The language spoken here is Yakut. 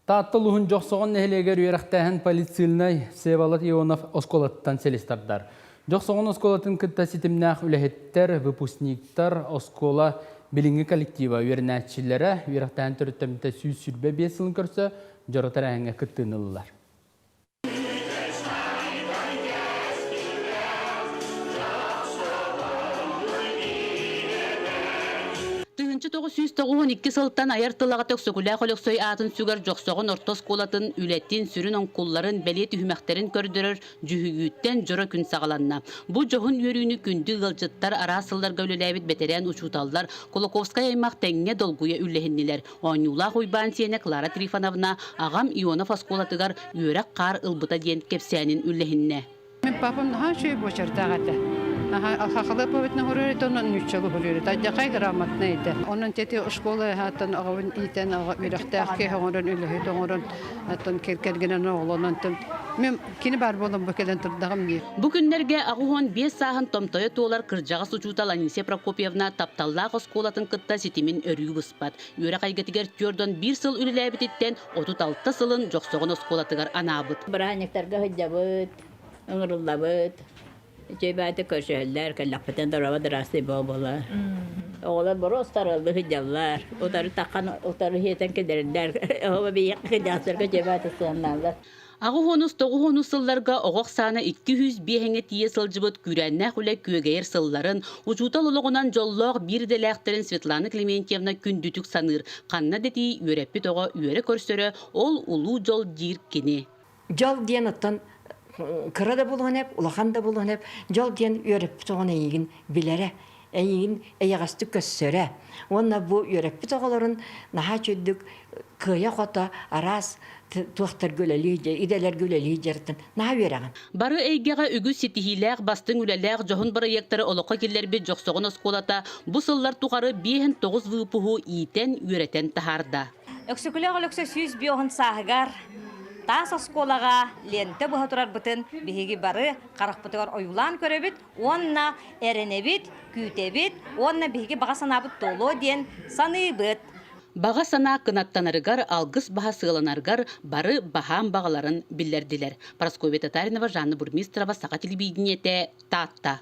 Таатта улууһун Дьохсоҕон нэһилиэгэр үөрэхтээһин политсыыльнай Всеволод Ионов оскуолаттан силис тардар. Дьохсоҕон оскуолатын кытта ситимнээх үлэһиттэр, выпускниктар, оскуола билиҥҥи коллектива, үөрэнээччилэрэ үөрэхтээһин төрүттэммитэ 125 сылын көрсө дьоро тэрээһиҥҥэ кыттыыны ыллылар. 1992 сылтан айар тылаҕа Өксөкүлээх Өлөксөй аатын сүгэр Дьохсоҕон орто оскуолатын үлэтин, сүрүн оҥкулларын, бэлиэ түһүмэхтэрин көрдөрөр дьүһүйүүттэн дьоро күн саҕаланна. Бу дьоһун үөрүүнү күндү ыалдьыттар, араас сылларга үлэлээбит бэтэрээн учууталлар, Кулаковскай аймах тэҥҥэ долгуйа үллэһиннилэр. Оонньуулаах Уйбаан сиэнэ Клара Трифоновна аҕам Ионов оскуолатыгар үөрэх-хаар ылбыта диэн кэпсээнин үллэһиннэ. Мин папам наһаа үчүгэй буочардаах этэ. Наһаа хахалыы поведна уһуруор этэ, онон нууччалыы уһуруор этэ. Адьахай грамотнай этэ. Онон тети школа аһааттан оҕобун иитэн, оҕо үөрэхтээх киһи оҥорон, үлэһит оҥорон, оттон кэргэнэн оҕолонон Мин кини баар буолан бу кэлэн турдаҕым дии. Бу күннэргэ 85 сааһын томтойо туолар кырдьаҕас учуутал Анисия Прокопьевна тапталлаах оскуолатын кытта ситимин өрүү быспат. Үөрэх эйгэтигэр 41 сыл үлэлээбититтэн 36 сылын Дьохсоҕон оскуолатыгар анаабыт. Бырааһынньыктарга сылдьабыт, ыҥырыллабыт. Үчүгэй баайдык көрсөһөллөр, кэллэхпитинэ дорообо дыраастый буола. Оҕолор боруос тараллыы сылдьаллар, утары таххан утары сиэтэн кэлэриллэр. Оҕо биһиэхэ кырдьаҕастарга үчүгэй баайдык сыһыаннааллар. Аҕыс тоҕус сылларга оҕо ахсаана 205-ҥэ тиийэ сылдьыбыт күүрээннээх үлэ күөгэйэр сылларын, учуутал олоҕунан дьоллоох биир идэлээхтэрин Светлана Клементьевна күндүтүк саныыр, ханна да тиий үөрэппит оҕо үөрэ көрсөрө, ол улуу дьол диир кини. Дьол диэн оттон кыра да буолуон эп, улахан да буолуон эп, дьол диэн үөрэппит оҕон эйигин билэрэ, эйигин эйэҕэстик көрсөрө. Уонна бу үөрэппит оҕолорун наһаа үчүгдүк кыайа-хото араас туохтарга үлэлии, идэлэргэ үлэлии дьарыктан наһаа үөрэҕин. Бары эйгэҕэ үгүс ситиһиилээх, бастыҥ үлэлээх дьоһун бырайыактары олоххо киллэрбит Дьохсоҕон оскуолата бу сыллар тухары 59 выпуһу иитэн, үөрэтэн таһаарда. Өксөкүлээх Өлөксөй 105 сааһыгар таас оскуолаҕа лиэнтэ быһа турарбытын биһиги бары харахпытыгар ойуулаан көрөбүт уонна эрэнэбит, күүтэбит уонна биһиги баҕа санаабыт туолуо диэн саныыбыт. Баҕа санаа кынаттанарыгар, алгыс баһа сыаланарыгар бары баһаам баҕаларын биллэрдилэр. Прасковья Татаринова, Жанна Бурмистрова, Саха телевидениетэ, Таатта.